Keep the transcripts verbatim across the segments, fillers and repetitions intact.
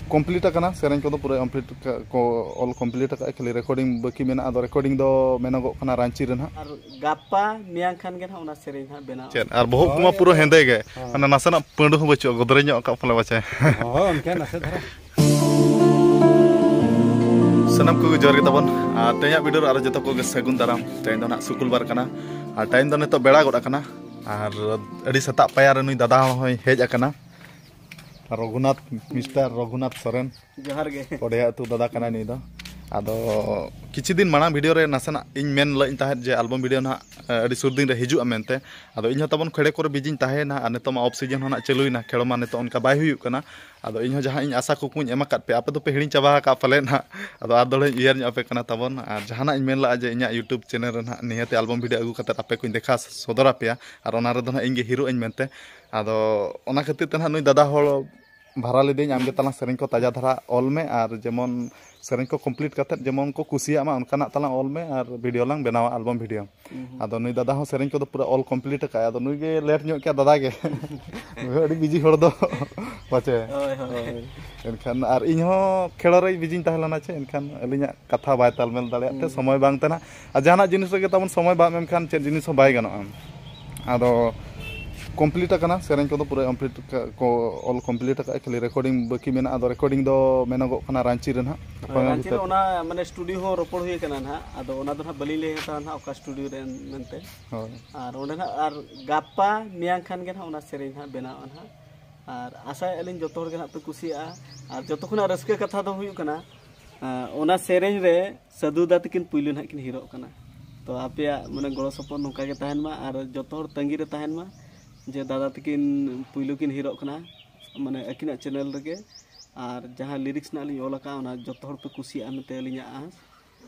Complete ᱟᱠᱟᱱᱟ, ᱥᱮᱨᱮᱧ ᱠᱚᱫᱚ ᱯᱩᱨᱟᱹ ᱠᱚᱢᱯᱞᱤᱴ ᱠᱟ-, ᱠᱚ ᱚᱞ ᱠᱚᱢᱯᱞᱤᱴ ᱟᱠᱟᱫᱼᱟ, ᱠᱷᱟᱹᱞᱤ ᱨᱮᱠᱚᱨᱰᱤᱝ ᱵᱟᱹᱠᱤ ᱢᱮᱱᱟᱜᱼᱟ᱾ ᱟᱫᱚ ᱨᱮᱠᱚᱨᱰᱤᱝ ᱫᱚ ᱢᱮᱱᱚᱜᱚᱜ ᱠᱟᱱᱟ ᱨᱟᱺᱪᱤ ᱨᱮ ᱱᱟᱦᱟᱜ᱾ ᱟᱨ ᱜᱟᱯᱟ ᱢᱮᱭᱟᱝ ᱠᱷᱟᱱ ᱜᱮ ᱱᱟᱦᱟᱜ ᱚᱱᱟ ᱥᱮᱨᱮᱧ ᱱᱟᱦᱟᱜ ᱵᱮᱱᱟᱣ᱾ ᱪᱮᱫ ᱟᱨ ᱵᱚᱦᱚᱜ ᱠᱚᱢᱟ ᱯᱩᱨᱟᱹ ᱦᱮᱸᱫᱮ ᱜᱮ, ᱦᱮᱸ᱾ ᱢᱟᱱᱮ ᱱᱟᱥᱮᱱᱟᱜ ᱯᱟᱹᱰᱩ ᱦᱚᱸ ᱵᱟᱹᱪᱩᱜᱼᱟ, ᱜᱚᱫᱨᱮ ᱧᱚᱜ ᱟᱠᱟᱫ ᱯᱟᱞᱮ ᱯᱟᱪᱮ᱾ ᱦᱳᱭ, ᱚᱱᱠᱟ ᱱᱟᱥᱮ ᱫᱷᱟᱨᱟ᱾ ᱥᱟᱱᱟᱢ ᱠᱚᱜᱮ ᱡᱚᱦᱟᱨ ᱜᱮ ᱛᱟᱵᱚᱱ᱾ ᱟᱨ ᱛᱮᱦᱮᱧᱟᱜ ᱵᱷᱤᱰᱤᱭᱳ ᱨᱮ ᱟᱨᱚ ᱡᱚᱛᱚ ᱠᱚᱜᱮ ᱥᱟᱹᱜᱩᱱ ᱫᱟᱨᱟᱢ᱾ ᱛᱮᱦᱮᱧ ᱫᱚ ᱱᱟᱦᱟᱜ ᱥᱩᱠᱩᱞᱵᱟᱨ ᱠᱟᱱᱟ ᱟᱨ ᱴᱟᱭᱤᱢ ᱫᱚ ᱱᱤᱛᱚᱜ ᱵᱮᱲᱟ ᱜᱚᱫ ᱟᱠᱟᱱᱟ᱾ ᱟᱨ ᱟᱹᱰᱤ ᱥᱮᱛᱟᱜ ᱯᱟᱭᱟᱨ ᱨᱮ ᱱᱩᱭ ᱫᱟᱫᱟ ᱦᱚᱸᱭ ᱦᱮᱡ ᱟᱠᱟᱱᱟ, ᱨᱚᱜᱷᱩᱱᱟᱛᱷ, ᱢᱤᱥᱴᱟᱨ ᱨᱚᱜᱷᱩᱱᱟᱛᱷ ᱥᱚᱨᱮᱱ᱾ ᱡᱚᱦᱟᱨ ᱜᱮ᱾ ᱠᱚᱰᱮᱭᱟ ᱟᱹᱛᱩ ᱫᱟᱫᱟ ᱠᱟᱱᱟᱭ ᱱᱩᱭ ᱫᱚ᱾ ᱟᱫᱚ ᱠᱤᱪᱷᱩ ᱫᱤᱱ ᱢᱟᱲᱟᱝ ᱵᱷᱤᱰᱤᱭᱳ ᱨᱮ ᱱᱟᱥᱮᱱᱟᱜ ᱤᱧ ᱢᱮᱱ ᱞᱮᱫ ᱤᱧ ᱛᱟᱦᱮᱸᱫ ᱡᱮ ᱟᱞᱵᱚᱢ ᱵᱷᱤᱰᱤᱭᱳ ᱱᱟᱦᱟᱜ, ᱮ, ᱟᱹᱰᱤ ᱥᱩᱨ ᱫᱤᱱ ᱨᱮ ᱦᱤᱡᱩᱜᱼᱟ ᱢᱮᱱᱛᱮ᱾ ᱟᱫᱚ ᱤᱧ ᱦᱚᱸ ᱛᱟᱵᱚᱱ ᱠᱷᱮᱲᱮ ᱠᱚᱨᱮ ᱵᱤᱡᱤᱧ ᱛᱟᱦᱮᱸᱭᱮᱱᱟ, ᱟᱨ ᱱᱤᱛᱚᱜ ᱢᱟ ᱚᱯᱷ ᱥᱤᱡᱚᱱ ᱦᱚᱸ ᱱᱟᱦᱟᱜ ᱪᱟᱹᱞᱩᱭᱮᱱᱟ, ᱠᱷᱮᱲᱚ ᱢᱟ ᱱᱤᱛᱚᱜ ᱚᱱᱠᱟ ᱵᱟᱭ ᱦᱩᱭᱩᱜ ᱠᱟᱱᱟ᱾ ᱟᱫᱚ ᱤᱧ ᱦᱚᱸ ᱡᱟᱦᱟᱸ ᱤᱧ ᱟᱥᱟ ᱠᱩᱠᱢᱩᱧ ᱮᱢ ᱟᱠᱟᱫ ᱯᱮᱭᱟ, ᱟᱯᱮ ᱫᱚᱯᱮ ᱦᱤᱲᱤᱧ ᱪᱟᱵᱟ ᱟᱠᱟᱫ ᱯᱟᱞᱮᱱ ᱦᱟᱸᱜ᱾ ᱟᱫᱚ ᱟᱨ ᱫᱚᱲᱦᱟᱧ ᱩᱭᱦᱟᱹᱨ ᱧᱚᱜ ᱟᱯᱮ ᱠᱟᱱᱟ ᱛᱟᱵᱚᱱ᱾ ᱟᱨ ᱡᱟᱦᱟᱱᱟᱜ ᱤᱧ ᱢᱮᱱ ᱞᱟᱜᱼᱟ ᱡᱮ ᱤᱧᱟᱹᱜ YouTube ᱪᱮᱱᱮᱞ ᱨᱮ ᱱᱟᱦᱟᱜ ᱱᱤᱦᱟᱹᱛᱤ ᱟᱞᱵᱚᱢ ᱵᱷᱤᱰᱤᱭᱳ ᱟᱹᱜᱩ ᱠᱟᱛᱮᱫ ᱟᱯᱮ ᱠᱚᱧ ᱫᱮᱠᱷᱟ ᱥᱚᱫᱚᱨ ᱟᱯᱮᱭᱟ, ᱟᱨ ᱚᱱᱟ ᱨᱮᱫᱚ ᱱᱟᱦᱟᱜ ᱤᱧ ᱜᱮ ᱦᱤᱨᱳ ᱟᱹᱧ ᱢᱮᱱᱛᱮ᱾ ᱟᱫᱚ ᱚᱱᱟ ᱠᱷᱟᱹᱛᱤᱨ ᱛᱮ ᱱᱟᱦᱟᱜ ᱱᱩᱭ ᱫᱟᱫᱟ ᱦᱚᱲ ᱵᱷᱟᱲᱟ ᱞᱤᱫᱟᱹᱧ, ᱟᱢᱜᱮ ᱛᱟᱞᱟᱝ ᱥᱮᱨᱮᱧ ᱠᱚ ᱛᱟᱡᱟ ᱫᱷᱟᱨᱟ ᱚᱞ ᱢᱮ, ᱟᱨ ᱡᱮᱢᱚᱱ ᱥᱮᱨᱮᱧ ᱠᱚ ᱠᱚᱢᱯᱞᱤᱴ ᱠᱟᱛᱮᱫ ᱡᱮᱢᱚᱱ ᱠᱚ ᱠᱩᱥᱤᱭᱟᱜ ᱢᱟ ᱚᱱᱠᱟᱱᱟᱜ ᱛᱟᱞᱟᱝ ᱚᱞ ᱢᱮ, ᱟᱨ ᱵᱷᱤᱰᱤᱭᱳ ᱞᱟᱝ ᱵᱮᱱᱟᱣᱟ, ᱟᱞᱵᱚᱢ ᱵᱷᱤᱰᱤᱭᱳ᱾ ᱦᱩᱸ ᱦᱩᱸ᱾ ᱟᱫᱚ ᱱᱩᱭ ᱫᱟᱫᱟ ᱦᱚᱸ ᱥᱮᱨᱮᱧ ᱠᱚᱫᱚ ᱯᱩᱨᱟᱹ ᱚᱞ ᱠᱚᱢᱯᱞᱤᱴ ᱟᱠᱟᱫᱼᱟᱭ᱾ ᱟᱫᱚ ᱱᱩᱭ ᱜᱮ ᱞᱮᱴ ᱧᱚᱜ ᱠᱮᱫᱼᱟ ᱫᱟᱫᱟ ᱜᱮ᱾ ᱱᱩᱭ ᱦᱚᱸ ᱟᱹᱰᱤ ᱵᱤᱡᱤ ᱦᱚᱲ ᱫᱚ ᱯᱟᱪᱮ᱾ ᱦᱳᱭ, ᱦᱳᱭ᱾ ᱦᱳᱭ᱾ ᱮᱱᱠᱷᱟᱱ ᱟᱨ ᱤᱧ ᱦᱚᱸ ᱠᱷᱮᱲᱚ ᱨᱮ ᱵᱤᱡᱤᱧ ᱛᱟᱦᱮᱸ ᱞᱮᱱᱟ ᱪᱮ, ᱮᱱᱠᱷᱟᱱ ᱟᱹᱞᱤᱧᱟᱜ ᱠᱟᱛᱷᱟ ᱵᱟᱭ ᱛᱟᱞᱢᱮᱞ ᱫᱟᱲᱮᱭᱟᱜ ᱛᱮ ᱦᱩᱸ᱾ ᱥᱚᱢᱚᱭ ᱵᱟᱝ ᱛᱟᱦᱮᱱᱟ᱾ ᱟᱨ ᱡᱟᱦᱟᱱᱟᱜ ᱡᱤᱱᱤᱥ ᱨᱮᱜᱮ ᱛᱟᱵᱚᱱ ᱥᱚᱢᱚᱭ ᱵᱟᱝ ᱮᱢ ᱠᱷᱟᱱ ᱪᱮᱫ ᱡᱤᱱᱤᱥ ᱦᱚᱸ ᱵᱟᱭ ᱜᱟᱱᱚᱜᱼᱟ᱾ ᱟᱫᱚ ᱠᱚᱢᱯᱞᱤᱴ ᱟᱠᱟᱱᱟ, ᱥᱮᱨᱮᱧ ᱠᱚᱫᱚ ᱯᱩᱨᱟᱹ ᱠᱚᱢᱯᱞᱤᱴ ᱠᱟ-, ᱠᱚ ᱚᱞ ᱠᱚᱢᱯᱞᱤᱴ ᱟᱠᱟᱫᱼᱟ, ᱠᱷᱟᱹᱞᱤ ᱨᱮᱠᱚᱨᱰᱤᱝ ᱵᱟᱹᱠᱤ ᱢᱮᱱᱟᱜᱼᱟ᱾ ᱟᱫᱚ ᱨᱮᱠᱚᱨᱰᱤᱝ ᱫᱚ ᱢᱮᱱᱚᱜᱚᱜ ᱠᱟᱱᱟ ᱨᱟᱺᱪᱤ ᱨᱮ ᱱᱟᱦᱟᱜ᱾ ᱦᱳᱭ, ᱨᱟᱺᱪᱤ ᱨᱮ ᱚᱱᱟ ᱢᱟᱱᱮ ᱥᱴᱩᱰᱤᱭᱳ ᱦᱚᱸ ᱨᱚᱯᱚᱲ ᱦᱩᱭ ᱟᱠᱟᱱᱟ ᱱᱟᱦᱟᱜ, ᱟᱫᱚ ᱚᱱᱟ ᱫᱚ ᱱᱟᱦᱟᱜ ᱵᱟᱹᱞᱤᱧ ᱞᱟᱹᱭ ᱦᱟᱛᱟᱲᱟ ᱱᱟᱦᱟᱜ ᱚᱠᱟ ᱥᱴᱩᱰᱤᱭᱳ ᱨᱮ ᱢᱮᱱᱛᱮ᱾ ᱦᱳᱭ᱾ ᱟᱨ ᱚᱸᱰᱮ ᱱᱟᱦᱟᱜ ᱟᱨ ᱜᱟᱯᱟ ᱢᱮᱭᱟᱝ ᱠᱷᱟᱱ ᱜᱮ ᱱᱟᱦᱟᱜ ᱚᱱᱟ ᱥᱮᱨᱮᱧ ᱱᱟᱦᱟᱜ ᱵᱮᱱᱟᱣᱜᱼᱟ ᱱᱟᱦᱟᱜ᱾ ᱟᱨ ᱟᱥᱟᱭᱮᱫᱼᱟ ᱞᱤᱧ ᱡᱚᱛᱚ ᱦᱚᱲ ᱜᱮ ᱱᱟᱦᱟᱜ ᱯᱮ ᱠᱩᱥᱤᱭᱟᱜᱼᱟ᱾ ᱟᱨ ᱡᱚᱛᱚ ᱠᱷᱚᱱᱟᱜ ᱨᱟᱹᱥᱠᱟᱹ ᱠᱟᱛᱷᱟ ᱫᱚ ᱦᱩᱭᱩᱜ ᱠᱟᱱᱟ, ᱟᱸ, ᱚᱱᱟ ᱥᱮᱨᱮᱧ ᱨᱮ ᱥᱟᱹᱫᱷᱩ ᱫᱟ ᱛᱟᱹᱠᱤᱱ ᱯᱩᱭᱞᱩ ᱱᱟᱦᱟᱜ ᱠᱤᱱ ᱦᱤᱨᱚᱜ ᱠᱟᱱᱟ᱾ ᱛᱚ ᱟᱯᱮᱭᱟᱜ ᱢᱟᱱᱮ ᱜᱚᱲᱚ ᱥᱚᱯᱚᱦᱚᱫ ᱱᱚᱝᱠᱟ ᱜᱮ ᱛᱟᱦᱮᱱ ᱢᱟ, ᱟᱨ ᱡᱚᱛᱚ ᱦᱚᱲ ᱛᱟᱺᱜᱤ ᱨᱮ ᱛᱟᱦᱮᱱ ᱢᱟ ᱡᱮ ᱫᱟᱫᱟ ᱛᱟᱹᱠᱤᱱ ᱯᱩᱭᱞᱩ ᱠᱤᱱ ᱦᱤᱨᱚᱜ ᱠᱟᱱᱟ, ᱢᱟᱱᱮ ᱟᱹᱠᱤᱱᱟᱜ ᱪᱮᱱᱮᱞ ᱨᱮᱜᱮ᱾ ᱟᱨ ᱡᱟᱦᱟᱸ ᱞᱤᱨᱤᱠᱥ ᱱᱟᱦᱟᱜ ᱞᱤᱧ ᱚᱞ ᱟᱠᱟᱫᱼᱟ, ᱚᱱᱟ ᱡᱚᱛᱚ ᱦᱚᱲ ᱯᱮ ᱠᱩᱥᱤᱭᱟᱜᱼᱟ ᱢᱮᱱᱛᱮ ᱟᱹᱞᱤᱧᱟᱜ ᱟᱸᱥ᱾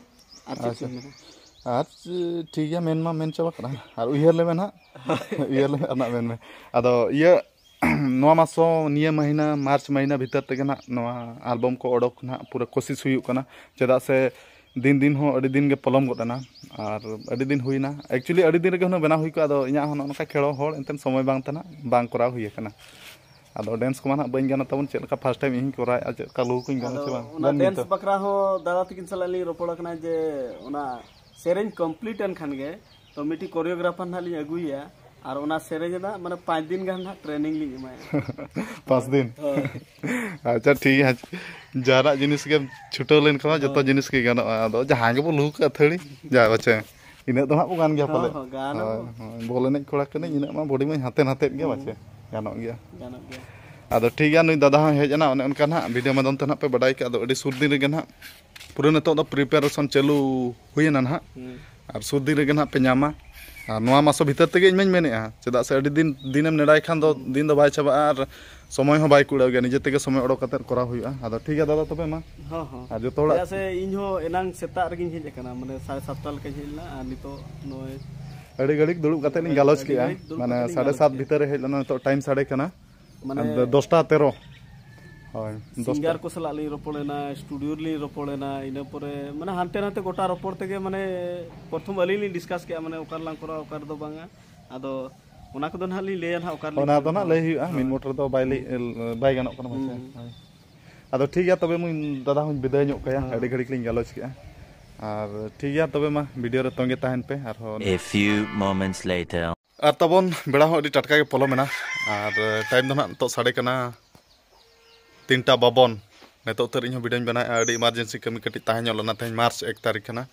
ᱟᱨ ᱪᱮᱫ ᱟᱪᱪᱷᱟ᱾ ᱯᱮ ᱢᱮᱱᱟ? ᱟᱨ ᱪᱮᱫ, ᱴᱷᱤᱠ ᱜᱮᱭᱟ, ᱢᱮᱱ ᱢᱟ ᱢᱮᱱ ᱪᱟᱵᱟ ᱠᱟᱱᱟ, ᱟᱨ ᱩᱭᱦᱟᱹᱨ ᱞᱮ ᱢᱮ ᱱᱟᱦᱟᱜ᱾ ᱩᱭᱦᱟᱹᱨ ᱞᱮ ᱢᱮ, ᱟᱨ ᱱᱟᱜ ᱢᱮᱱ ᱢᱮ᱾ ᱟᱫᱚ ᱤᱭᱟᱹ, ᱱᱚᱣᱟ ᱢᱟᱥ ᱦᱚᱸ, ᱱᱤᱭᱟᱹ ᱢᱟᱹᱦᱤᱱᱟᱹ, ᱢᱟᱨᱪ ᱢᱟᱹᱦᱤᱱᱟᱹ ᱵᱷᱤᱛᱟᱹᱨ ᱛᱮᱜᱮ ᱱᱟᱦᱟᱜ ᱱᱚᱣᱟ ᱟᱞᱵᱚᱢ ᱠᱚ ᱚᱰᱚᱠ ᱱᱟᱦᱟᱜ ᱯᱩᱨᱟᱹ ᱠᱳᱥᱤᱥ ᱦᱩᱭᱩᱜ ᱠᱟᱱᱟ᱾ ᱪᱮᱫᱟᱜ ᱥᱮ ᱫᱤᱱ ᱫᱤᱱ ᱦᱚᱸ ᱟᱹᱰᱤ ᱫᱤᱱ ᱜᱮ ᱯᱚᱞᱚᱢ ᱜᱚᱫ ᱮᱱᱟ, ᱟᱨ ᱟᱹᱰᱤ ᱫᱤᱱ ᱦᱩᱭᱱᱟ᱾ Actually, ᱟᱹᱰᱤ ᱫᱤᱱ ᱨᱮᱜᱮ ᱦᱩᱱᱟᱹᱝ ᱵᱮᱱᱟᱣ ᱦᱩᱭ ᱠᱚᱜᱼᱟ, ᱟᱫᱚ ᱤᱧᱟᱹᱜ ᱦᱚᱸ ᱱᱚᱜᱼᱚ ᱱᱚᱝᱠᱟ ᱠᱷᱮᱲᱚ ᱦᱚᱲ ᱮᱱᱛᱮᱫ ᱥᱚᱢᱚᱭ ᱵᱟᱝ ᱛᱟᱦᱮᱱᱟ, ᱵᱟᱝ ᱠᱚᱨᱟᱣ ᱦᱩᱭ ᱟᱠᱟᱱᱟ᱾ ᱟᱫᱚ ᱰᱮᱱᱥ ᱠᱚᱢᱟ ᱱᱟᱦᱟᱜ ᱵᱟᱹᱧ ᱜᱟᱱᱟ ᱛᱟᱵᱚᱱ, ᱪᱮᱫ ᱞᱮᱠᱟ ᱯᱷᱟᱥᱴ ᱴᱟᱭᱤᱢ ᱤᱧ ᱠᱚᱨᱟᱣᱮᱫᱼᱟ, ᱪᱮᱫ ᱞᱮᱠᱟ ᱞᱩ ᱠᱚᱧ ᱜᱟᱱᱟ ᱟᱫᱚ ᱥᱮ ᱵᱟᱝ? ᱚᱱᱟ ᱜᱟᱱ ᱜᱮᱭᱟ ᱰᱮᱱᱥ ᱛᱚ? ᱵᱟᱠᱷᱨᱟ ᱦᱚᱸ ᱫᱟᱫᱟ ᱛᱟᱹᱠᱤᱱ ᱥᱟᱞᱟᱜ ᱞᱤᱧ ᱨᱚᱯᱚᱲ ᱟᱠᱟᱱᱟ ᱡᱮ ᱚᱱᱟ ᱥᱮᱨᱮᱧ ᱠᱚᱢᱯᱞᱤᱴ ᱮᱱ ᱠᱷᱟᱱ ᱜᱮ ᱛᱚ ᱢᱤᱫᱴᱤᱡ ᱠᱳᱨᱤᱭᱳᱜᱨᱟᱯᱷᱟᱨ ᱱᱟᱦᱟᱜ ᱞᱤᱧ ᱟᱹᱜᱩᱭᱮᱭᱟ, ᱟᱨ ᱚᱱᱟ ᱥᱮᱨᱮᱧ ᱨᱮᱱᱟᱜ ᱢᱟᱱᱮ ᱯᱟᱸᱪ ᱫᱤᱱ ᱜᱟᱱ ᱱᱟᱦᱟᱜ ᱴᱨᱮᱱᱤᱝ ᱞᱤᱧ ᱮᱢᱟᱭᱟ᱾ ᱯᱟᱸᱪ ᱫᱤᱱ? ᱦᱳᱭ᱾ ᱟᱪᱪᱷᱟ, ᱴᱷᱤᱠ ᱜᱮᱭᱟ᱾ ᱡᱟᱦᱟᱱᱟᱜ ᱡᱤᱱᱤᱥ ᱜᱮᱢ ᱪᱷᱩᱴᱟᱹᱣ ᱞᱮᱱᱠᱷᱟᱱ ᱢᱟ ᱡᱚᱛᱚ ᱦᱳᱭ᱾ ᱡᱤᱱᱤᱥ ᱜᱮ ᱜᱟᱱᱚᱜᱼᱟ᱾ ᱟᱫᱚ ᱡᱟᱦᱟᱸ ᱜᱮᱵᱚ ᱞᱩᱦᱩᱠ ᱟᱹᱛᱷᱟᱹᱲᱤ, ᱡᱟ ᱵᱟᱪᱮ, ᱤᱱᱟᱹᱜ ᱫᱚ ᱦᱟᱸᱜ ᱵᱚ ᱜᱟᱱ ᱜᱮᱭᱟ ᱦᱚᱸ, ᱯᱟᱞᱮ᱾ ᱦᱚᱸ, ᱜᱟᱱ ᱦᱳᱭ, ᱟᱵᱚ᱾ ᱦᱳᱭ᱾ ᱵᱚᱞ ᱮᱱᱮᱡ ᱠᱚᱲᱟ ᱠᱟᱹᱱᱟᱹᱧ, ᱤᱱᱟᱹᱜ ᱢᱟ ᱵᱚᱰᱤ ᱢᱟᱧ ᱦᱟᱱᱛᱮ ᱱᱟᱛᱮᱫ ᱜᱮᱭᱟ, ᱦᱩᱸ᱾ ᱵᱟᱪᱮ, ᱜᱟᱱᱚᱜ ᱜᱮᱭᱟ᱾ ᱜᱟᱱᱚᱜ ᱜᱮᱭᱟ᱾ ᱟᱫᱚ ᱴᱷᱤᱠ ᱜᱮᱭᱟ, ᱱᱩᱭ ᱫᱟᱫᱟ ᱦᱚᱸᱭ ᱦᱮᱡ ᱮᱱᱟ, ᱚᱱᱮ ᱚᱱᱠᱟ ᱱᱟᱦᱟᱜ ᱵᱷᱤᱰᱤᱭᱳ ᱢᱟᱫᱽᱫᱷᱚᱢ ᱛᱮ ᱱᱟᱦᱟᱜ ᱯᱮ ᱵᱟᱰᱟᱭ ᱠᱟᱜᱼᱟ᱾ ᱟᱫᱚ ᱟᱹᱰᱤ ᱥᱩᱨ ᱫᱤᱱ ᱨᱮᱜᱮ ᱱᱟᱦᱟᱜ ᱯᱩᱨᱟᱹ ᱱᱤᱛᱚᱜ ᱫᱚ ᱯᱨᱤᱯᱟᱨᱮᱥᱚᱱ ᱪᱟᱹᱞᱩ ᱦᱩᱭᱮᱱᱟ ᱱᱟᱦᱟᱜ᱾ ᱦᱩᱸ᱾ ᱟᱨ ᱥᱩᱨ ᱫᱤᱱ ᱨᱮᱜᱮ ᱱᱟᱦᱟᱜ ᱯᱮ ᱧᱟᱢᱟ᱾ ᱟᱨ ᱱᱚᱣᱟ ᱢᱟᱥᱚ ᱵᱷᱤᱛᱟᱹᱨ ᱛᱮᱜᱮ ᱤᱧ ᱢᱟᱧ ᱢᱮᱱᱮᱫᱼᱟ, ᱪᱮᱫᱟᱜ ᱥᱮ ᱟᱹᱰᱤ ᱫᱤᱱ, ᱫᱤᱱᱮᱢ ᱱᱮᱰᱟᱭ ᱠᱷᱟᱱ ᱫᱚ ᱦᱩᱸ᱾ ᱫᱤᱱ ᱫᱚ ᱵᱟᱭ ᱪᱟᱵᱟᱜᱼᱟ ᱟᱨ ᱥᱚᱢᱚᱭ ᱦᱚᱸ ᱵᱟᱭ ᱠᱩᱲᱟᱹᱣ ᱜᱮᱭᱟ᱾ ᱱᱤᱡᱮ ᱛᱮᱜᱮ ᱥᱚᱢᱚᱭ ᱚᱰᱚᱠ ᱠᱟᱛᱮᱫ ᱠᱚᱨᱟᱣ ᱦᱩᱭᱩᱜᱼᱟ᱾ ᱟᱫᱚ ᱴᱷᱤᱠ ᱜᱮᱭᱟ ᱫᱟᱫᱟ, ᱛᱚᱵᱮ ᱢᱟ᱾ ᱦᱚᱸ, ᱦᱚᱸ᱾ ᱟᱨ ᱡᱚᱛᱚ ᱦᱚᱲᱟᱜ ᱪᱮᱫᱟᱜ ᱥᱮ ᱤᱧ ᱦᱚᱸ ᱮᱱᱟᱝ ᱥᱮᱛᱟᱜ ᱨᱮᱜᱤᱧ ᱦᱮᱡ ᱟᱠᱟᱱᱟ, ᱢᱟᱱᱮ ᱥᱟᱲᱮ ᱥᱟᱛᱴᱟ ᱞᱮᱠᱟᱧ ᱦᱮᱡ ᱞᱮᱱᱟ, ᱟᱨ ᱱᱤᱛᱚᱜ ᱱᱚᱜᱼᱚᱭ ᱟᱹᱰᱤ ᱜᱷᱟᱹᱲᱤᱡ ᱫᱩᱲᱩᱵ ᱠᱟᱛᱮᱫ ᱞᱤᱧ ᱟᱹᱰᱤ ᱜᱟᱞᱚᱪ ᱜᱷᱟᱹᱲᱤᱡ ᱠᱮᱜᱼᱟ, ᱫᱩᱲᱩᱵ ᱢᱟᱱᱮ ᱠᱟᱛᱮᱫ ᱞᱤᱧ ᱥᱟᱲᱮ ᱜᱟᱞᱚᱪ ᱥᱟᱛ ᱠᱮᱜᱼᱟ᱾ ᱵᱷᱤᱛᱟᱹᱨ ᱨᱮ ᱦᱮᱡ ᱞᱮᱱᱟ, ᱱᱤᱛᱚᱜ ᱴᱟᱭᱤᱢ ᱥᱟᱲᱮ ᱠᱟᱱᱟ᱾ ᱢᱟᱱᱮ ᱟᱨ ᱫᱚᱥᱴᱟ ᱛᱮᱨᱚ᱾ ᱦᱳᱭ, ᱫᱚᱥᱴᱟ᱾ ᱥᱤᱝᱜᱟᱨ ᱠᱚ ᱥᱟᱞᱟᱜ ᱞᱤᱧ ᱨᱚᱯᱚᱲᱮᱱᱟ, ᱥᱴᱩᱰᱤᱭᱳ ᱨᱮᱞᱤᱧ ᱨᱚᱯᱚᱲᱮᱱᱟ, ᱤᱱᱟᱹ ᱯᱚᱨᱮ ᱢᱟᱱᱮ ᱦᱟᱱᱛᱮ ᱱᱟᱛᱮ ᱜᱚᱴᱟ ᱨᱚᱯᱚᱲ ᱛᱮᱜᱮ ᱢᱟᱱᱮ ᱯᱨᱚᱛᱷᱚᱢ ᱟᱹᱞᱤᱧ ᱞᱤᱧ ᱰᱤᱥᱠᱟᱥ ᱠᱮᱜᱼᱟ, ᱢᱟᱱᱮ ᱚᱠᱟ ᱨᱮᱞᱟᱝ ᱠᱚᱨᱟᱣᱟ, ᱚᱠᱟ ᱨᱮᱫᱚ ᱵᱟᱝᱟ᱾ ᱟᱫᱚ ᱚᱱᱟ ᱠᱚᱫᱚ ᱱᱟᱦᱟᱜ ᱞᱤᱧ ᱞᱟᱹᱭᱟ ᱱᱟᱦᱟᱜ ᱚᱠᱟ ᱨᱮᱞᱤᱧ ᱚᱱᱟ ᱫᱚ ᱠᱚᱨᱟᱣᱟ᱾ ᱱᱟᱦᱟᱜ ᱞᱟᱹᱭ ᱦᱩᱭᱩᱜᱼᱟ, ᱢᱤᱫ ᱦᱳᱭ᱾ ᱢᱚᱴ ᱨᱮᱫᱚ ᱵᱟᱭ ᱞᱟᱹᱭ, ᱦᱩᱸ᱾ ᱵᱟᱭ ᱜᱟᱱᱚᱜ ᱠᱟᱱᱟ ᱢᱟᱥᱮ᱾ ᱦᱩᱸ᱾ ᱦᱳᱭ᱾ ᱟᱫᱚ ᱴᱷᱤᱠ ᱜᱮᱭᱟ, ᱛᱚᱵᱮ ᱢᱩᱧ ᱫᱟᱫᱟ ᱦᱚᱸᱧ ᱵᱤᱫᱟᱹᱭ ᱧᱚᱜ ᱠᱟᱭᱟ, ᱦᱳᱭ᱾ ᱟᱹᱰᱤ ᱜᱷᱟᱹᱲᱤᱡ ᱞᱤᱧ ᱜᱟᱞᱚᱪ ᱠᱮᱜᱼᱟ᱾ ᱟᱨ ᱴᱷᱤᱠ ᱜᱮᱭᱟ, ᱛᱚᱵᱮ ᱢᱟ ᱵᱷᱤᱰᱤᱭᱳ ᱨᱮ ᱛᱚᱸᱜᱮ ᱛᱟᱦᱮᱱ ᱯᱮ, ᱟᱨᱦᱚᱸ A few moments later. ᱟᱨ ᱛᱟᱵᱚᱱ ᱵᱮᱲᱟ ᱦᱚᱸ ᱟᱹᱰᱤ ᱴᱟᱴᱠᱟ ᱜᱮ ᱯᱚᱞᱚᱢᱮᱱᱟ, ᱟᱨ ᱴᱟᱭᱤᱢ ᱫᱚ ᱱᱟᱦᱟᱜ ᱱᱤᱛᱚᱜ ᱥᱟᱰᱮ ᱠᱟᱱᱟ ᱛᱤᱱᱴᱟ ᱵᱟᱵᱚᱱ᱾ ᱱᱤᱛᱚᱜ ᱩᱛᱟᱹᱨ ᱤᱧᱦᱚᱸ ᱵᱷᱤᱰᱤᱭᱳᱧ ᱵᱮᱱᱟᱣᱮᱫᱼᱟ, ᱟᱹᱰᱤ ᱤᱢᱟᱨᱡᱮᱱᱥᱤ ᱠᱟᱹᱢᱤ ᱠᱟᱹᱴᱤᱡ ᱛᱟᱦᱮᱸ ᱧᱚᱜ ᱞᱮᱱᱟ, ᱛᱮᱦᱮᱧ ᱢᱟᱨᱪ ᱮᱠ ᱛᱟᱹᱨᱤᱠᱷ ᱠᱟᱱᱟ᱾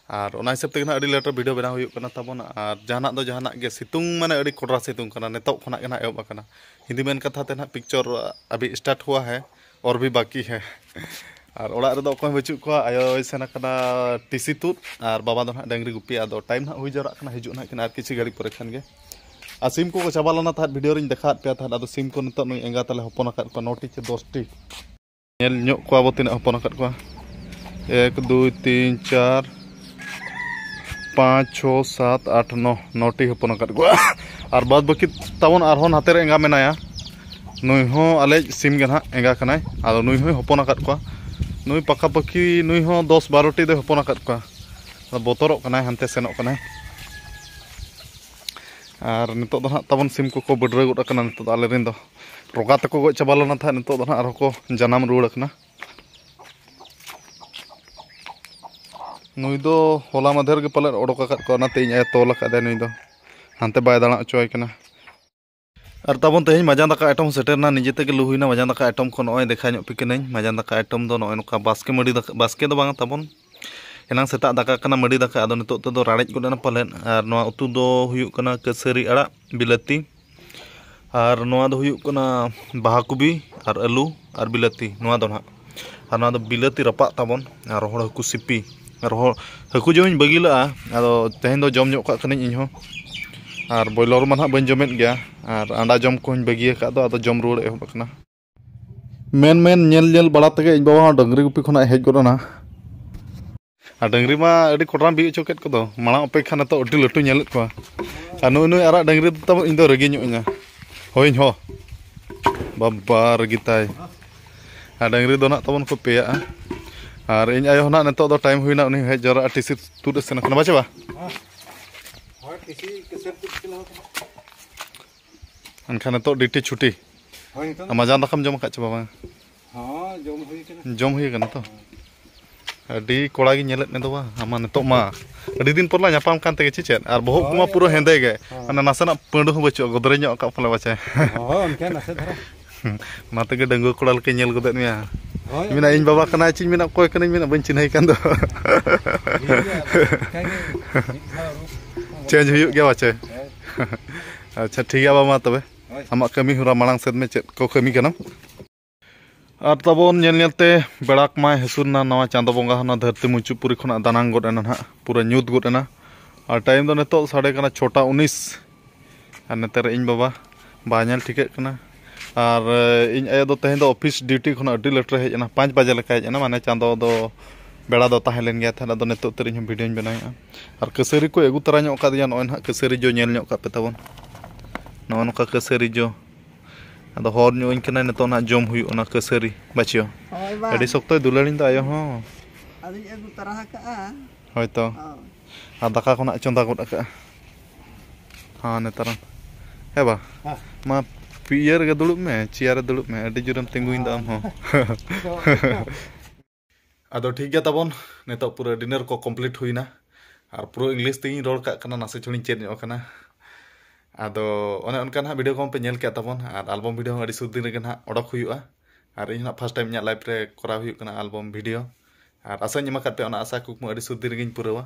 ᱟᱨ ᱚᱱᱟ ᱦᱤᱥᱟᱹᱵ ᱛᱮᱜᱮ ᱱᱟᱦᱟᱜ ᱟᱹᱰᱤ ᱞᱮᱴ ᱨᱮ ᱵᱷᱤᱰᱤᱭᱳ ᱵᱮᱱᱟᱣ ᱦᱩᱭᱩᱜ ᱠᱟᱱᱟ ᱛᱟᱵᱚᱱ᱾ ᱟᱨ ᱡᱟᱦᱟᱱᱟᱜ ᱫᱚ ᱡᱟᱦᱟᱱᱟᱜ ᱜᱮ, ᱥᱤᱛᱩᱝ ᱢᱟᱱᱮ ᱟᱹᱰᱤ ᱠᱚᱰᱨᱟ ᱥᱤᱛᱩᱝ ᱠᱟᱱᱟ, ᱱᱤᱛᱚᱜ ᱠᱷᱚᱱᱟᱜ ᱜᱮ ᱱᱟᱦᱟᱜ ᱮᱦᱚᱵ ᱟᱠᱟᱱᱟ᱾ ᱦᱤᱱᱫᱤ ᱢᱮᱱ ᱠᱟᱛᱷᱟ ᱛᱮ ᱱᱟᱦᱟᱜ picture ᱟᱵᱷᱤ start ᱦᱩᱣᱟ ᱦᱮ ᱚᱨ ᱵᱷᱤ ᱵᱟᱠᱤ ᱦᱮ᱾ ᱟᱨ ᱚᱲᱟᱜ ᱨᱮᱫᱚ ᱚᱠᱚᱭ ᱦᱚᱸ ᱵᱟᱹᱪᱩᱜ ᱠᱚᱣᱟ, ᱟᱭᱳᱭ ᱥᱮᱱ ᱟᱠᱟᱱᱟ ᱴᱤᱥᱤ ᱛᱩᱫ ᱟᱨ ᱵᱟᱵᱟ ᱫᱚ ᱱᱟᱦᱟᱜ ᱰᱟᱹᱝᱨᱤ ᱜᱩᱯᱤ᱾ ᱟᱫᱚ ᱴᱟᱭᱤᱢ ᱱᱟᱦᱟᱜ ᱦᱩᱭ ᱡᱟᱣᱨᱟᱜ ᱠᱟᱱᱟ, ᱦᱤᱡᱩᱜ ᱱᱟᱦᱟᱜ ᱠᱤᱱ ᱟᱨ ᱠᱤᱪᱷᱩ ᱜᱷᱟᱹᱲᱤᱡ ᱯᱚᱨᱮ ᱠᱷᱟᱱ ᱜᱮ᱾ ᱟᱨ ᱥᱤᱢ ᱠᱚᱠᱚ ᱪᱟᱵᱟ ᱞᱮᱱᱟ ᱛᱟᱦᱮᱸᱫ, ᱵᱷᱤᱰᱤᱭᱳ ᱨᱤᱧ ᱫᱮᱠᱷᱟᱣᱟᱫ ᱯᱮᱭᱟ ᱛᱟᱦᱮᱸᱫ᱾ ᱟᱫᱚ ᱥᱤᱢ ᱠᱚ ᱱᱤᱛᱚᱜ ᱱᱩᱭ ᱮᱸᱜᱟ ᱛᱟᱞᱮ ᱦᱚᱯᱚᱱ ᱟᱠᱟᱫ ᱠᱚᱣᱟ ᱱᱚᱴᱤ ᱪᱮ ᱫᱚᱥᱴᱤ᱾ ᱧᱮᱞ ᱧᱚᱜ ᱠᱚᱣᱟ ᱵᱚ ᱛᱤᱱᱟᱹᱜ ᱦᱚᱯᱚᱱ ᱟᱠᱟᱫ ᱠᱚᱣᱟ᱾ ᱮᱠ, ᱫᱩᱭ, ᱛᱤᱱ, ᱪᱟᱨ, ᱯᱟᱸᱪ, ᱪᱷᱚ, ᱥᱟᱛ, ᱟᱴ, ᱱᱚ, ᱱᱚᱴᱤ ᱦᱚᱯᱚᱱ ᱟᱠᱟᱫ ᱠᱚᱣᱟ᱾ ᱟᱨ ᱵᱟᱫ ᱵᱟᱹᱠᱤ ᱛᱟᱵᱚᱱ ᱟᱨᱦᱚᱸ ᱱᱟᱛᱮ ᱨᱮ ᱮᱸᱜᱟ ᱢᱮᱱᱟᱭᱟ᱾ ᱱᱩᱭ ᱦᱚᱸ ᱟᱞᱮ ᱥᱤᱢ ᱜᱮ ᱱᱟᱦᱟᱜ ᱮᱸᱜᱟ ᱠᱟᱱᱟᱭ᱾ ᱟᱫᱚ ᱱᱩᱭ ᱦᱚᱸᱭ ᱦᱚᱯᱚᱱ ᱟᱠᱟᱫ ᱠᱚᱣᱟ᱾ ᱱᱩᱭ ᱯᱟᱠᱟ ᱯᱟᱠᱤ, ᱱᱩᱭ ᱦᱚᱸ ᱫᱚᱥ ᱵᱟᱨᱚ ᱴᱤ ᱫᱚᱭ ᱦᱚᱯᱚᱱ ᱟᱠᱟᱫ ᱠᱚᱣᱟ᱾ ᱟᱫᱚ ᱵᱚᱛᱚᱨᱚᱜ ᱠᱟᱱᱟᱭ, ᱦᱟᱱᱛᱮ ᱥᱮᱱᱚᱜ ᱠᱟᱱᱟᱭ᱾ ᱟᱨ ᱱᱤᱛᱚᱜ ᱫᱚ ᱱᱟᱦᱟᱜ ᱛᱟᱵᱚᱱ ᱥᱤᱢ ᱠᱚᱠᱚ ᱵᱟᱹᱰᱨᱟᱹ ᱜᱚᱫ ᱟᱠᱟᱱᱟ ᱱᱤᱛᱚᱜ ᱫᱚ ᱟᱞᱮ ᱨᱮᱱ ᱫᱚ᱾ ᱨᱚᱜᱟ ᱛᱮᱠᱚ ᱜᱚᱡ ᱪᱟᱵᱟ ᱞᱮᱱᱟ ᱛᱟᱦᱮᱸᱫ, ᱱᱤᱛᱚᱜ ᱫᱚ ᱱᱟᱦᱟᱜ ᱟᱨᱦᱚᱸ ᱠᱚ ᱡᱟᱱᱟᱢ ᱨᱩᱣᱟᱹᱲ ᱟᱠᱟᱱᱟ᱾ ᱱᱩᱭ ᱫᱚ ᱦᱚᱞᱟ ᱢᱟᱫᱷᱮᱨ ᱜᱮ ᱯᱟᱞᱮᱫ ᱚᱰᱚᱠ ᱟᱠᱟᱫ ᱠᱚᱣᱟ, ᱚᱱᱟᱛᱮ ᱤᱧ ᱟᱭᱳ ᱛᱚᱞ ᱟᱠᱟᱫ ᱫᱮᱭᱟ ᱱᱩᱭ ᱫᱚ, ᱦᱟᱱᱛᱮ ᱵᱟᱭ ᱫᱟᱬᱟ ᱦᱚᱪᱚᱣᱟᱭ ᱠᱟᱱᱟ᱾ ᱟᱨ ᱛᱟᱵᱚᱱ ᱛᱮᱦᱮᱧ ᱢᱟᱡᱟᱱ ᱫᱟᱠᱟ ᱟᱭᱴᱮᱢ ᱥᱮᱴᱮᱨ ᱮᱱᱟ, ᱱᱤᱡᱮ ᱛᱮᱜᱮ ᱞᱩ ᱦᱩᱭᱱᱟ ᱢᱟᱡᱟᱱ ᱫᱟᱠᱟ ᱟᱭᱴᱮᱢ ᱠᱚ᱾ ᱱᱚᱜᱼᱚᱭ ᱫᱮᱠᱷᱟ ᱧᱚᱜ ᱯᱮ ᱠᱟᱹᱱᱟᱹᱧ, ᱢᱟᱡᱟᱱ ᱫᱟᱠᱟ ᱟᱭᱴᱮᱢ ᱫᱚ ᱱᱚᱜᱼᱚᱭ ᱱᱚᱝᱠᱟ ᱵᱟᱥᱠᱮ ᱢᱟᱹᱰᱤ ᱫᱟᱠᱟ, ᱵᱟᱥᱠᱮ ᱫᱚ ᱵᱟᱝᱟ ᱛᱟᱵᱚᱱ, ᱮᱱᱟᱝ ᱥᱮᱛᱟᱜ ᱫᱟᱠᱟ ᱠᱟᱱᱟ ᱢᱟᱹᱰᱤ ᱫᱟᱠᱟ, ᱟᱫᱚ ᱱᱤᱛᱚᱜ ᱛᱮᱫᱚ ᱨᱟᱲᱮᱡ ᱜᱚᱫ ᱮᱱᱟ ᱯᱟᱞᱮᱫ᱾ ᱟᱨ ᱱᱚᱣᱟ ᱩᱛᱩ ᱫᱚ ᱦᱩᱭᱩᱜ ᱠᱟᱱᱟ ᱠᱟᱹᱥᱟᱹᱨᱤ ᱟᱲᱟᱜ ᱵᱤᱞᱟᱹᱛᱤ, ᱟᱨ ᱱᱚᱣᱟ ᱫᱚ ᱦᱩᱭᱩᱜ ᱠᱟᱱᱟ ᱵᱟᱦᱟ ᱠᱚᱵᱤ ᱟᱨ ᱟᱹᱞᱩ ᱟᱨ ᱵᱤᱞᱟᱹᱛᱤ, ᱱᱚᱣᱟ ᱫᱚ ᱱᱟᱦᱟᱜ᱾ ᱟᱨ ᱱᱚᱣᱟ ᱫᱚ ᱵᱤᱞᱟᱹᱛᱤ ᱨᱟᱯᱟᱜ ᱛᱟᱵᱚᱱ ᱟᱨ ᱨᱚᱦᱚᱲ ᱦᱟᱹᱠᱩ ᱥᱤᱯᱤ᱾ ᱨᱚᱦᱚᱲ ᱦᱟᱹᱠᱩ ᱡᱚᱢᱤᱧ ᱵᱟᱹᱜᱤ ᱞᱟᱜᱼᱟ, ᱟᱫᱚ ᱛᱮᱦᱮᱧ ᱫᱚ ᱡᱚᱢ ᱧᱚᱜ ᱠᱟᱜ ᱠᱟᱹᱱᱟᱹᱧ ᱤᱧᱦᱚᱸ᱾ ᱟᱨ ᱵᱚᱭᱞᱚᱨ ᱢᱟ ᱱᱟᱦᱟᱜ ᱵᱟᱹᱧ ᱡᱚᱢᱮᱫ ᱜᱮᱭᱟ, ᱟᱨ ᱟᱸᱰᱟ ᱡᱚᱢ ᱠᱚᱦᱚᱸᱧ ᱵᱟᱹᱜᱤ ᱟᱠᱟᱫ ᱫᱚ, ᱟᱫᱚ ᱡᱚᱢ ᱨᱩᱣᱟᱹᱲ ᱮᱦᱚᱵ ᱟᱠᱟᱱᱟ᱾ ᱢᱮᱱ ᱢᱮᱱ ᱧᱮᱞ ᱧᱮᱞ ᱵᱟᱲᱟ ᱛᱮᱜᱮ ᱤᱧ ᱵᱟᱵᱟ ᱦᱚᱸ ᱰᱟᱹᱝᱨᱤ ᱜᱩᱯᱤ ᱠᱷᱚᱱᱟᱜ ᱦᱮᱡ ᱜᱚᱫ ᱮᱱᱟ᱾ ᱟᱨ ᱰᱟᱹᱝᱨᱤ ᱢᱟ ᱟᱹᱰᱤ ᱠᱚᱰᱨᱟᱢ ᱵᱤᱜ ᱦᱚᱪᱚ ᱠᱮᱫ ᱠᱚᱫᱚ, ᱢᱟᱲᱟᱝ ᱚᱯᱮᱠᱠᱷᱟ ᱱᱤᱛᱚᱜ ᱟᱹᱰᱤ ᱞᱟᱹᱴᱩ ᱧᱮᱞᱮᱫ ᱠᱚᱣᱟ᱾ ᱟᱨ ᱱᱩᱭ ᱱᱩᱭ ᱟᱨᱟᱜ ᱰᱟᱹᱝᱨᱤ ᱫᱚ ᱛᱟᱵᱚ ᱤᱧ ᱫᱚ ᱨᱟᱹᱜᱤ ᱧᱚᱜ ᱤᱧᱟ᱾ ᱦᱳᱭ ᱦᱚᱸ, ᱵᱟᱵᱟ ᱨᱟᱹᱜᱤ ᱛᱟᱭ᱾ ᱟᱨ ᱰᱟᱹᱝᱨᱤ ᱫᱚ ᱱᱟᱜ ᱛᱟᱵᱚᱱ ᱠᱚ ᱯᱮᱭᱟᱜᱼᱟ᱾ ᱟᱨ ᱤᱧ ᱟᱭᱳ ᱦᱚᱸ ᱱᱟᱜ ᱱᱤᱛᱚᱜ ᱫᱚ ᱴᱟᱭᱤᱢ ᱦᱩᱭᱱᱟ, ᱩᱱᱤ ᱦᱚᱸ ᱦᱮᱡ ᱡᱟᱣᱨᱟᱜᱼᱟ, ᱴᱤᱥᱤ ᱛᱩᱫ ᱮ ᱥᱮᱱ ᱟᱠᱟᱱᱟ, ᱵᱟᱪᱮ ᱵᱟ? ᱦᱳᱭ, ᱴᱤᱥᱤ ᱠᱮᱥᱮᱴ ᱛᱩᱫ ᱪᱟᱞᱟᱣ ᱠᱟᱱᱟ᱾ ᱮᱱᱠᱷᱟᱱ ᱱᱤᱛᱚᱜ ᱰᱤᱭᱩᱴᱤ ᱪᱷᱩᱴᱤ᱾ ᱦᱳᱭ, ᱱᱤᱛᱚᱜ ᱫᱚ ᱟᱨ ᱢᱟᱡᱟᱱ ᱫᱟᱠᱟᱢ ᱡᱚᱢ ᱟᱠᱟᱫ ᱪᱮ ᱵᱟᱝ? ᱦᱚᱸ, ᱡᱚᱢ ᱦᱩᱭ ᱠᱟᱱᱟ᱾ ᱡᱚᱢ ᱦᱩᱭ ᱠᱟᱱᱟ ᱛᱚ? ᱟᱹᱰᱤ ᱠᱚᱲᱟ ᱜᱤᱧ ᱧᱮᱞᱮᱫ ᱢᱮ ᱫᱚ ᱵᱟ, ᱟᱢ ᱢᱟ ᱱᱤᱛᱚᱜ ᱢᱟ ᱟᱹᱰᱤ ᱫᱤᱱ ᱯᱚᱨ ᱞᱟᱝ ᱧᱟᱯᱟᱢ ᱠᱟᱱ ᱛᱮᱜᱮ ᱪᱮ ᱪᱮᱫ? ᱟᱨ ᱵᱚᱦᱚᱜ ᱠᱚᱢᱟ ᱦᱳᱭ, ᱯᱩᱨᱟᱹ ᱦᱳᱭ᱾ ᱦᱮᱸᱫᱮ ᱜᱮ, ᱦᱮᱸ᱾ ᱢᱟᱱᱮ ᱱᱟᱥᱮᱱᱟᱜ ᱯᱟᱹᱰᱩ ᱦᱚᱸ ᱵᱟᱹᱪᱩᱜᱼᱟ, ᱜᱚᱫᱨᱮ ᱧᱚᱜ ᱟᱠᱟᱫ ᱯᱟᱞᱮ ᱵᱟᱪᱮ? ᱦᱚᱸ, ᱚᱱᱠᱟ ᱱᱟᱥᱮ ᱫᱷᱟᱨᱟ᱾ ᱚᱱᱟ ᱛᱮᱜᱮ ᱰᱟᱺᱜᱩᱣᱟᱹ ᱠᱚᱲᱟ ᱞᱮᱠᱟᱧ ᱧᱮᱞ ᱜᱚᱫᱮᱫ ᱢᱮᱭᱟ᱾ ᱦᱳᱭ, ᱢᱮᱱᱟ, ᱚᱱᱠᱟ ᱤᱧ ᱜᱮ᱾ ᱵᱟᱵᱟ ᱠᱟᱱᱟᱭ ᱪᱮᱧ ᱢᱮᱱᱟ, ᱚᱠᱚᱭ ᱠᱟᱱᱟᱧ ᱢᱮᱱᱟ, ᱵᱟᱹᱧ ᱪᱤᱱᱦᱟᱹᱭ ᱠᱟᱱ ᱫᱚ᱾ ᱴᱷᱤᱠ ᱜᱮᱭᱟ, ᱟᱫᱚ ᱚᱱᱠᱟ ᱜᱮ ᱢᱤᱫ ᱫᱷᱟᱣ ᱨᱩᱯ ᱪᱮᱧᱡᱽ ᱦᱩᱭᱩᱜ ᱜᱮᱭᱟ ᱵᱟᱪᱮ? ᱦᱳᱭ᱾ ᱟᱪᱪᱷᱟ, ᱴᱷᱤᱠ ᱜᱮᱭᱟ, ᱵᱟᱵᱟ, ᱢᱟ ᱛᱚᱵᱮ᱾ ᱦᱳᱭ᱾ ᱟᱢᱟᱜ ᱠᱟᱹᱢᱤ ᱦᱚᱨᱟ ᱢᱟᱲᱟᱝ ᱥᱮᱫ ᱢᱮ, ᱪᱮᱫ ᱠᱚ ᱠᱟᱹᱢᱤ ᱠᱟᱱᱟᱢ? ᱟᱨ ᱛᱟᱵᱚᱱ ᱧᱮᱞ ᱧᱮᱞ ᱛᱮ ᱵᱮᱲᱟ ᱠᱚᱢᱟᱭ ᱦᱟᱹᱥᱩᱨ ᱮᱱᱟ, ᱱᱟᱣᱟ ᱪᱟᱸᱫᱚ ᱵᱚᱸᱜᱟ ᱦᱚᱸ ᱱᱚᱣᱟ ᱫᱷᱟᱹᱨᱛᱤ ᱢᱩᱪᱟᱹᱫ ᱯᱩᱨᱤ ᱠᱷᱚᱱᱟᱜ ᱫᱟᱱᱟᱝ ᱜᱚᱫ ᱮᱱᱟ ᱱᱟᱦᱟᱜ, ᱯᱩᱨᱟᱹ ᱧᱩᱛ ᱜᱚᱫ ᱮᱱᱟ᱾ ᱟᱨ ᱴᱟᱭᱤᱢ ᱫᱚ ᱱᱤᱛᱚᱜ ᱥᱟᱰᱮ ᱠᱟᱱᱟ ᱪᱷᱚᱴᱟ ᱩᱱᱤᱥ᱾ ᱟᱨ ᱱᱮᱛᱟᱨ ᱤᱧ ᱵᱟᱵᱟ ᱵᱟᱭ ᱧᱮᱞ ᱴᱷᱤᱠᱟᱹᱜ ᱠᱟᱱᱟ᱾ ᱟᱨ, ᱮ, ᱤᱧ ᱟᱭᱳ ᱫᱚ ᱛᱮᱦᱮᱧ ᱫᱚ ᱚᱯᱷᱤᱥ ᱰᱤᱭᱩᱴᱤ ᱠᱷᱚᱱᱟᱜ ᱟᱹᱰᱤ ᱞᱮᱴ ᱨᱮ ᱦᱮᱡ ᱮᱱᱟ, ᱯᱟᱸᱪ ᱵᱟᱡᱮ ᱞᱮᱠᱟ ᱦᱮᱡ ᱮᱱᱟ, ᱢᱟᱱᱮ ᱪᱟᱸᱫᱚ ᱫᱚ ᱵᱮᱲᱟ ᱫᱚ ᱛᱟᱦᱮᱸ ᱞᱮᱱ ᱜᱮᱭᱟ ᱛᱟᱦᱮᱸᱫ, ᱟᱫᱚ ᱱᱤᱛᱚᱜ ᱩᱛᱟᱹᱨ ᱤᱧ ᱦᱚᱸ ᱵᱷᱤᱰᱤᱭᱳᱧ ᱵᱮᱱᱟᱣᱮᱫᱼᱟ᱾ ᱟᱨ ᱠᱟᱹᱥᱟᱹᱨᱤ ᱠᱚ ᱟᱹᱜᱩ ᱛᱚᱨᱟ ᱧᱚᱜ ᱠᱟᱫᱤᱧᱟ, ᱱᱚᱜᱼᱚᱭ ᱱᱟᱦᱟᱜ ᱠᱟᱹᱥᱟᱹᱨᱤ ᱡᱚ ᱧᱮᱞ ᱧᱚᱜ ᱠᱟᱜ ᱯᱮ ᱛᱟᱵᱚᱱ, ᱱᱚᱜᱼᱚ ᱱᱚᱝᱠᱟ ᱠᱟᱹᱥᱟᱹᱨᱤ ᱡᱚ᱾ ᱟᱫᱚ ᱦᱚᱨ ᱧᱚᱜ ᱟᱹᱧ ᱠᱟᱱᱟᱭ ᱱᱤᱛᱚᱜ ᱱᱟᱦᱟᱜ ᱡᱚᱢ ᱦᱩᱭᱩᱜ ᱚᱱᱟ ᱠᱟᱹᱥᱟᱹᱨᱤ, ᱵᱟᱪᱷᱤᱭᱚ᱾ ᱦᱳᱭ ᱵᱟ᱾ ᱟᱹᱰᱤ ᱥᱚᱠᱛᱚᱭ ᱫᱩᱞᱟᱹᱲᱤᱧ ᱫᱚ ᱟᱭᱳ ᱦᱚᱸ᱾ ᱟᱫᱚᱧ ᱟᱹᱜᱩ ᱛᱚᱨᱟ ᱟᱠᱟᱜᱼᱟ᱾ ᱦᱳᱭ ᱛᱚ᱾ ᱦᱳᱭ᱾ ᱟᱨ ᱫᱟᱠᱟ ᱠᱚ ᱱᱟᱜ ᱪᱚᱸᱫᱟ ᱜᱚᱫ ᱟᱠᱟᱜᱼᱟ᱾ ᱦᱮᱸ, ᱱᱮᱛᱟᱨ ᱦᱮᱸ ᱵᱟ? ᱦᱮᱸ᱾ ᱢᱟ ᱤᱭᱟᱹ ᱨᱮᱜᱮ ᱫᱩᱲᱩᱵ ᱢᱮ, ᱪᱮᱭᱟᱨ ᱨᱮ ᱫᱩᱲᱩᱵ ᱢᱮ, ᱟᱹᱰᱤ ᱡᱳᱨᱮᱢ ᱛᱤᱸᱜᱩᱭᱮᱱ ᱫᱚ ᱟᱢ ᱦᱚᱸ᱾ ᱟᱫᱚ ᱴᱷᱤᱠ ᱜᱮᱭᱟ ᱛᱟᱵᱚᱱ, ᱱᱤᱛᱚᱜ ᱯᱩᱨᱟᱹ ᱰᱤᱱᱟᱨ ᱠᱚ ᱠᱚᱢᱯᱞᱤᱴ ᱦᱩᱭᱱᱟ᱾ ᱟᱨ ᱯᱩᱨᱟᱹ ᱤᱝᱞᱤᱥ ᱛᱮᱜᱤᱧ ᱨᱚᱲ ᱠᱟᱜ ᱠᱟᱱᱟ, ᱱᱟᱥᱮ ᱪᱷᱚᱲᱤᱧ ᱪᱮᱫ ᱧᱚᱜ ᱟᱠᱟᱱᱟ᱾ ᱟᱫᱚ ᱚᱱᱮ ᱚᱱᱠᱟ ᱱᱟᱦᱟᱜ ᱵᱷᱤᱰᱤᱭᱳ ᱠᱚᱦᱚᱸ ᱯᱮ ᱧᱮᱞ ᱠᱮᱫ ᱛᱟᱵᱚᱱ, ᱟᱨ ᱟᱞᱵᱚᱢ ᱵᱷᱤᱰᱤᱭᱳ ᱦᱚᱸ ᱟᱹᱰᱤ ᱥᱩᱨ ᱫᱤᱱ ᱨᱮᱜᱮ ᱱᱟᱦᱟᱜ ᱚᱰᱚᱠ ᱦᱩᱭᱩᱜᱼᱟ᱾ ᱟᱨ ᱤᱧ ᱱᱟᱦᱟᱜ ᱯᱷᱟᱥᱴ ᱴᱟᱭᱤᱢ ᱤᱧᱟᱹᱜ ᱞᱟᱭᱤᱯᱷ ᱨᱮ ᱠᱚᱨᱟᱣ ᱦᱩᱭᱩᱜ ᱠᱟᱱᱟ ᱟᱞᱵᱚᱢ ᱵᱷᱤᱰᱤᱭᱳ᱾ ᱟᱨ ᱟᱥᱟᱧ ᱮᱢ ᱟᱠᱟᱫ ᱯᱮ, ᱚᱱᱟ ᱟᱥᱟ ᱠᱩᱠᱢᱩ ᱟᱹᱰᱤ ᱥᱩᱨ ᱫᱤᱱ ᱨᱮᱜᱮᱧ ᱯᱩᱨᱟᱹᱣᱟ᱾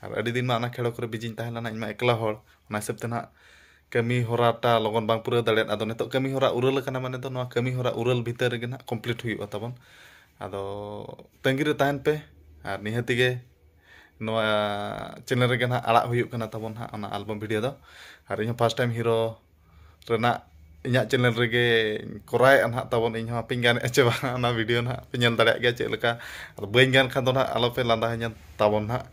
ᱟᱨ ᱟᱹᱰᱤ ᱫᱤᱱ ᱢᱟ ᱚᱱᱟ ᱠᱷᱮᱲᱚ ᱠᱚᱨᱮ ᱵᱤᱡᱤᱧ ᱛᱟᱦᱮᱸ ᱞᱮᱱᱟ, ᱤᱧ ᱢᱟ ᱮᱠᱞᱟ ᱦᱚᱲ, ᱚᱱᱟ ᱦᱤᱥᱟᱹᱵ ᱛᱮ ᱱᱟᱦᱟᱜ ᱠᱟᱹᱢᱤ ᱦᱚᱨᱟᱴᱟ ᱞᱚᱜᱚᱱ ᱵᱟᱝ ᱯᱩᱨᱟᱹᱣ ᱫᱟᱲᱮᱭᱟᱜ᱾ ᱟᱫᱚ ᱱᱤᱛᱚᱜ ᱠᱟᱹᱢᱤ ᱦᱚᱨᱟ ᱩᱨᱟᱹᱞ ᱟᱠᱟᱱᱟ, ᱢᱟᱱᱮ ᱫᱚ ᱱᱚᱣᱟ ᱠᱟᱹᱢᱤ ᱦᱚᱨᱟ ᱩᱨᱟᱹᱞ ᱵᱷᱤᱛᱟᱹᱨ ᱨᱮᱜᱮ ᱱᱟᱦᱟᱜ ᱠᱚᱢᱯᱞᱤᱴ ᱦᱩᱭᱩᱜᱼᱟ ᱛᱟᱵᱚᱱ᱾ ᱟᱫᱚ ᱛᱟᱺᱜᱤ ᱨᱮ ᱛᱟᱦᱮᱱ ᱯᱮ, ᱟᱨ ᱱᱤᱦᱟᱹᱛ ᱜᱮ ᱱᱚᱣᱟ ᱪᱮᱱᱮᱞ ᱨᱮᱜᱮ ᱱᱟᱦᱟᱜ ᱟᱲᱟᱜ ᱦᱩᱭᱩᱜ ᱠᱟᱱᱟ ᱛᱟᱵᱚᱱ ᱦᱟᱸᱜ ᱚᱱᱟ ᱟᱞᱵᱚᱢ ᱵᱷᱤᱰᱤᱭᱳ ᱫᱚ᱾ ᱟᱨ ᱤᱧᱦᱚᱸ ᱯᱷᱟᱥᱴ ᱴᱟᱭᱤᱢ ᱦᱤᱨᱳ ᱨᱮᱱᱟᱜ ᱤᱧᱟᱹᱜ ᱪᱮᱱᱮᱞ ᱨᱮᱜᱮ ᱠᱚᱨᱟᱣᱮᱫᱼᱟ ᱱᱟᱦᱟᱜ ᱛᱟᱵᱚᱱ᱾ ᱤᱧᱦᱚᱸ ᱦᱟᱯᱮᱧ ᱜᱟᱱᱮᱫᱼᱟ ᱪᱮ ᱵᱟᱝ, ᱚᱱᱟ ᱵᱷᱤᱰᱤᱭᱳ ᱱᱟᱦᱟᱜ ᱯᱮ ᱧᱮᱞ ᱫᱟᱲᱮᱭᱟᱜ ᱜᱮᱭᱟ ᱪᱮᱫ ᱞᱮᱠᱟ᱾ ᱟᱫᱚ ᱵᱟᱹᱧ ᱜᱟᱱ ᱠᱷᱟᱱ ᱫᱚ ᱱᱟᱦᱟᱜ ᱟᱞᱚᱯᱮ ᱞᱟᱸᱫᱟ ᱟᱹᱧᱟᱹ ᱛᱟᱵᱚᱱ ᱱᱟᱦᱟᱜ᱾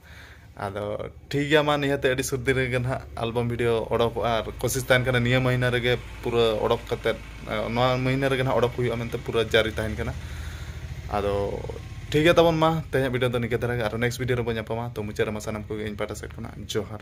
ᱟᱫᱚ ᱴᱷᱤᱠ ᱜᱮᱭᱟ, ᱢᱟ ᱱᱤᱦᱟᱹᱛ ᱟᱹᱰᱤ ᱥᱩᱨ ᱫᱤᱱ ᱨᱮᱜᱮ ᱱᱟᱦᱟᱜ ᱟᱞᱵᱚᱢ ᱵᱷᱤᱰᱤᱭᱳ ᱚᱰᱚᱠᱚᱜᱼᱟ᱾ ᱟᱨ ᱠᱳᱥᱤᱥ ᱛᱟᱦᱮᱱ ᱠᱟᱱᱟ ᱱᱤᱭᱟᱹ ᱢᱟᱹᱦᱱᱟᱹ ᱨᱮᱜᱮ ᱯᱩᱨᱟᱹ ᱚᱰᱚᱠ ᱠᱟᱛᱮᱫ, ᱱᱚᱣᱟ ᱢᱟᱹᱦᱱᱟᱹ ᱨᱮᱜᱮ ᱱᱟᱦᱟᱜ ᱚᱰᱚᱠ ᱦᱩᱭᱩᱜᱼᱟ ᱢᱮᱱᱛᱮ ᱯᱩᱨᱟᱹ ᱡᱟᱹᱨᱤ ᱛᱟᱦᱮᱱ ᱠᱟᱱᱟ᱾ ᱟᱫᱚ ᱴᱷᱤᱠ ᱜᱮᱭᱟ ᱛᱟᱵᱚᱱ, ᱢᱟ ᱛᱮᱦᱮᱧᱟᱜ ᱵᱷᱤᱰᱤᱭᱳ ᱫᱚ ᱱᱤᱝᱠᱟᱹ ᱫᱷᱟᱨᱟ ᱜᱮ᱾ ᱟᱨ ᱱᱮᱠᱥᱴ ᱵᱷᱤᱰᱤᱭᱳ ᱨᱮᱵᱚᱱ ᱧᱟᱯᱟᱢᱟ᱾ ᱛᱚ ᱢᱩᱪᱟᱹᱫ ᱨᱮᱢᱟ ᱥᱟᱱᱟᱢ ᱠᱚᱜᱮ ᱤᱧ ᱯᱟᱦᱴᱟ ᱥᱮᱫ ᱠᱷᱚᱱᱟᱜ ᱡᱚᱦᱟᱨ᱾